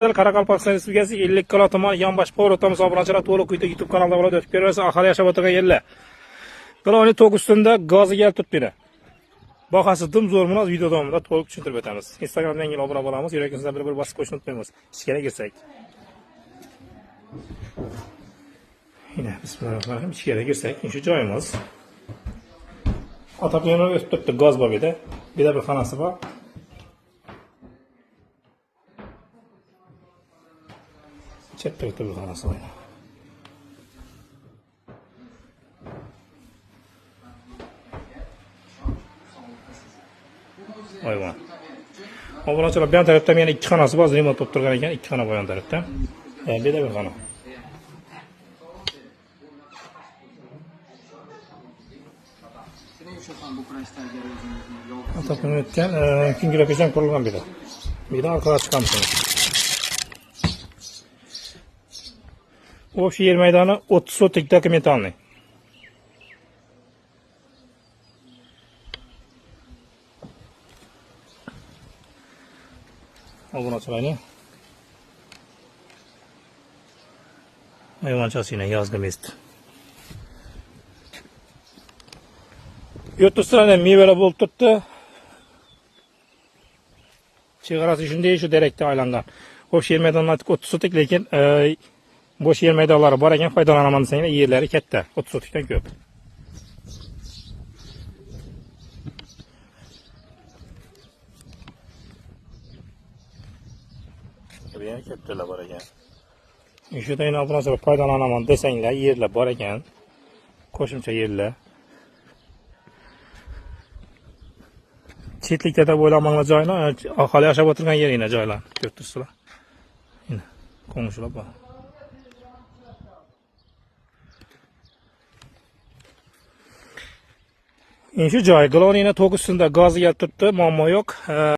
Qoraqalpog'iston Respublikasi Ellikqal'a tumani Yonbosh Po'rotamiz obunachilar to'liq quyida YouTube kanalida bo'ladi, o'tib ko'rasiz aholi yashab o'tirgan yerlar. Gloniy tok ustida gazi kelib turibdi. Bahasi dim zo'r munoz video davomida to'liq tushuntirib o'tamiz. Instagramdan yangi obuna bo'lamiz, yuragingizdan bir bosib qo'yishni unutmaymiz. Ichkariga kirsak. Yine bismillahirrahmanirrahim ichkariga kirsak, shu joyimiz. Otopyonlar o'tib turibdi, gaz bor bu yerda. Bu yerda bir xonasi bor. Chap tarafda bir xonasi bor. Ayvon. Obunachilar bu yon tarafda yana ikki xonasi bor, remont bo'lib turgan ekan, ikki xona bu yon tarafda. Bu yerda bir xona. Shuning uchun ham bu kurashda agar o'zingizni yolg'iz Otopyonlar o'tgan, kengroq ham qurilgan bu yerda. Bu yerdan orqaga chiqamiz. Общий yer maydoni 30 sotik документальный. Obunachilarni hayvonchasi yine yazgı mest. Yurt meyveler bo'lib turibdi. Chegarasi shunday shu derakda aylangan. Xo'sh, yer maydonini aytdik 30 sotik, lekin bo'sh yer maydonlari bor ekan, foydalanaman desanglar yerlari katta, 30 sotikdan ko'p. Bu yana kattalar bor ekan. Shu yerda obunachilar foydalanaman desanglar yerlar bor ekan. Qo'shimcha yerlar. Chetlikda deb o'ylamanglar joyini, aholi yashab o'tirgan yerina joylar. Ko'rib turibsizlar. Yine qo'ng'ishilar bor. Endi shu joy, Glonina tok ustida gazi kelib turibdi, muammo yo'q.